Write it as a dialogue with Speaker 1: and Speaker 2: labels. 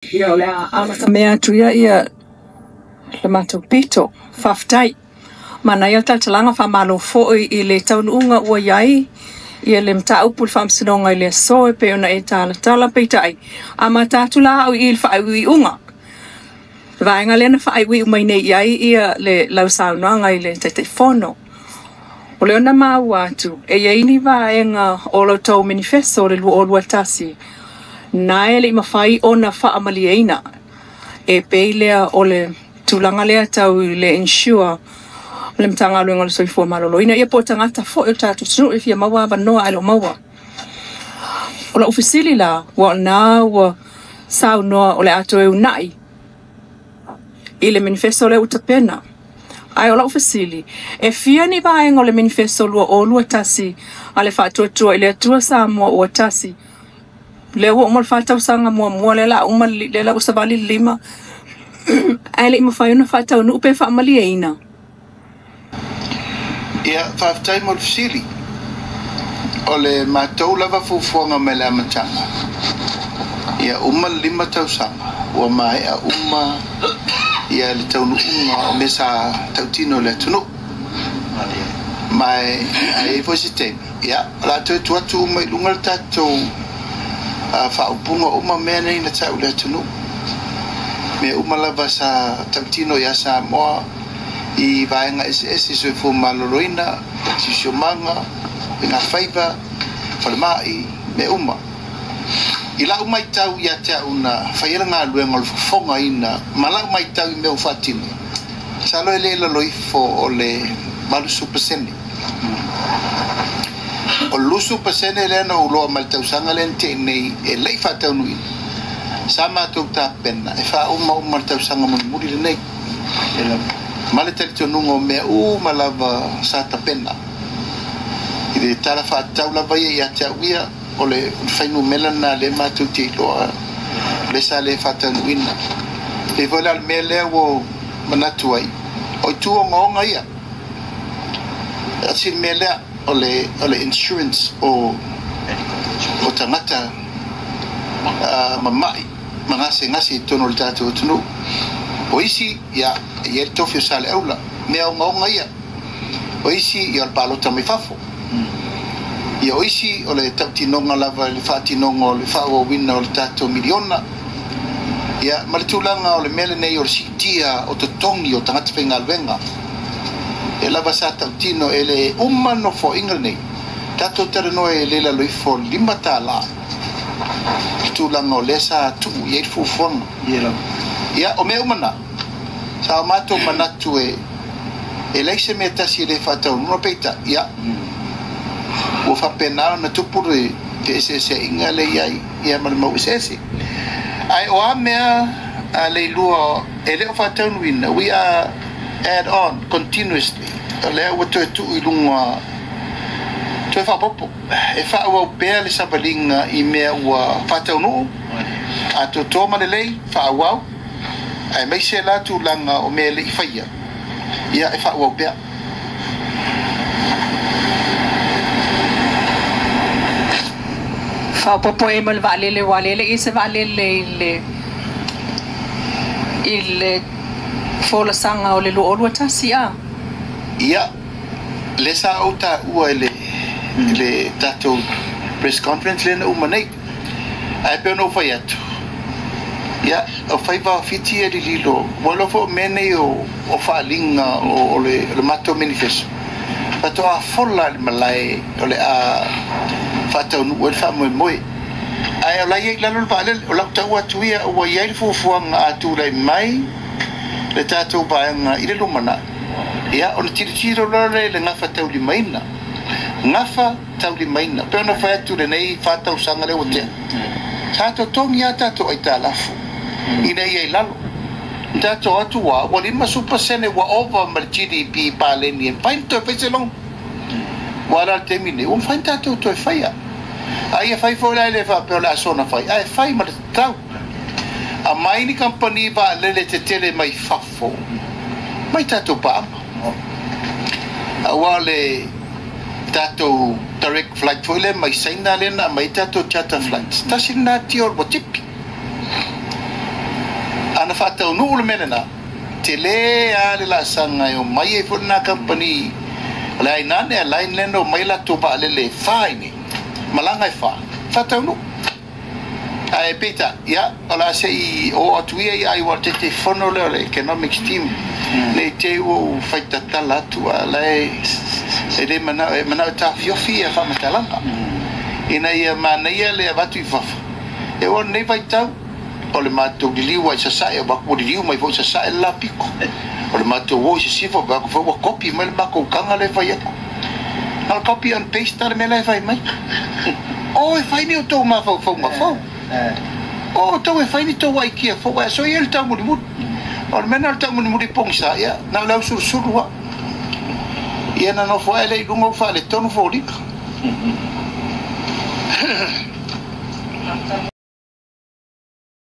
Speaker 1: Ia, o le a amatamea atu ia ia le matou pito. Faafetai. Manaia le talatalaga, faamalo foi i le taunuuga ua i ai ia le mataupu i le Faamasinoga i le aso e pei ona e talatala. Peitai, amata atu la au i i le faaiuiuga. Le vaega lea na faaiuiu mai nei i ai ia le lau saunoaga i le Taitaifono. O lea na maua atu, e i ai ni vaega o lo outou manifesto o le 2021 na e le i mafai ona faamalieina. E pei lea o le tulaga lea tau i le insure le Matagaluega o le Soifua Maloloina, ia po o tagata foi o le tatou atunuu e fia maua avanoa ae le o maua. O lau fesili la, ua o lena ua saunoa o le a toe uunai i le manifesto lea ua tapena. Ae o lau fesili, e fia ni vaega o le manifesto 2021 a le Faatuatua i le Atua Samoa ua Tasi, lea ua uma le 4 tausaga muamua, lea la uma lea la ua savali le 5, ae le i mafai ona faataunuu pe faamalieina?
Speaker 2: Ia, faafetai mo le fesili. O le matou lava fuafuaga mai le amataga, ia uma le 5 tausaga, ua maea uma ia le taunuuga o mea sa tautino i le atunuu. Ma e a i ai foi se taimi, ia, o le a toe tuu atu uma i luga le tatou faaupuga uma mea nei na tau i le atunuu. Mea uma lava sa tautino ia Samoa i vaega eseese, soifua maloloina, siosiomaga, faigafaiva, falemai, mea uma. I lau matau ia te au na fai ai le galuega o le fofogaina ma lau matau i mea ua faatino, masalo e le lalo ifo o le 80%. O le 20% lea na ou iloa mai le tausaga lea na tea nei e le i faataunuuina, sa matou tapena e faauma uma le tausaga mulimuli lenei. Ma le talitonuga o mea uma lava sa tapena. I le tala faatatau lava ia ia te au ia, o le fuainumera lena lea matou te iloa lea sa le faataunuuina. E pei foi la o le mea lea ua manatu ai, o itu ogaoga ia. Tasi le mea lea o le insurance o tagata mamai ma gasegase i totonu o le tatou atunuu. O isi, ia, e i ai le tofi o Saleaula, mea ogaoga ia. O isi, ia, o le palota mai fafo. Ia, o isi, o le tautinoga lava i le faatinoga o le faaauauina o le tatou miliona. Ia, ma le tulaga o le mea lenei o le siitia o totogi o tagata faigaluega. E lava sa tautino e le uma nofoaiga lenei. Tatou talanoa e le lalo ifo o le $5 le tulaga o lea sa tuu i ai le fuafuaga. Ia, o mea uma na, sa o matou manatu e leai se mea tasi e le faataunuuina, peitai, ia, ua faapena ona tupu le feeseeseaiga lea i ai, ia ma le mau eseese. Ae o a mea leilua e le o faataunuuina, we are add on continuously. O lea ua toe tuu i luga, toe faaopoopo. E faaauau pea le savaliga i mea ua faataunuu, atoatoa ma lelei, faaauau, aemaise la tulaga o mea e le i faia, ia e faaauau pea.
Speaker 1: Faaopoopo i ma le vaalele, ua lele i se vaalele i le folasaga o le 2021 a.
Speaker 2: Ia, lea sa ou taua i le tatou press conference lea na uma nei. Ae pei ona ou fai atu, ia, o faiva o Fiti e lililo, ua iloa foi o mea nei o faaaliga o le matou manifesto. Faatoa fola i le malae o le a faataunuu ai le faamoemoe. Ae o la e i ai i lalo le vaalele, o lau tau atu ia ua i ai le fuafuaga a tulai mai le tatou vaega i le lumanai. Ia, ona tilotilo loa lea i le gafataulimaina. Gafataulimaina. Pei ona fai atu lenei 4 tausaga lea ua tea. Sa totogi lava tatou aitalafu ina ia i lalo. Na tatou atu ua 50% ua ova ma le GDP paleni e mafai ona toe fai se loan. Ua ala le taimi nei, ua mafai ona tatou toe faia. A ia fai foi la e le faapea o le a soona fai, ae fai ma le tatau. Aumai ni kamupani vaalele tetele mai fafo, mai tatou paaga. Aua o le tatou direct flight foi lea mai Saina lea na aumai ai tatou charter flights, tasi lena tio ua tipi. Faataunuu le mea lena, tele lava le laasaga e omai ai foi lena kamupani o le Hainan Airline lea na omai latou vaalele e fa i inei, malaga e fa, faataunuu. Ae peitai, ia, o le a se i oo atu ia ia ai aua o le Taitaifono lea o le Economics Team, ne i te i ua ou fai tatala atu a o la e le manao, e manao e taofiofi ia faamatalaga ina ia manaia le avatu i fafo. E oo i lenei vaitau, o le matou liliu lava i Sasae, avatu ua liliu mai foi i Sasae le la pito. O le matou o i Sisifo, vaai atu foi ua copy mai le matou taga lea e fai atu. Na o le copy and paste lava le mea la e fai mai. O e fai ni outou mafaufauga fou. O outou e fai ni tou aikia fou, ae soia le taumulimuli. O le mea lena o le taumulimuli pogisa, ia, na o le ausulusulu lava. Ia na nofo ae lea i luga ua faaletonu foliga.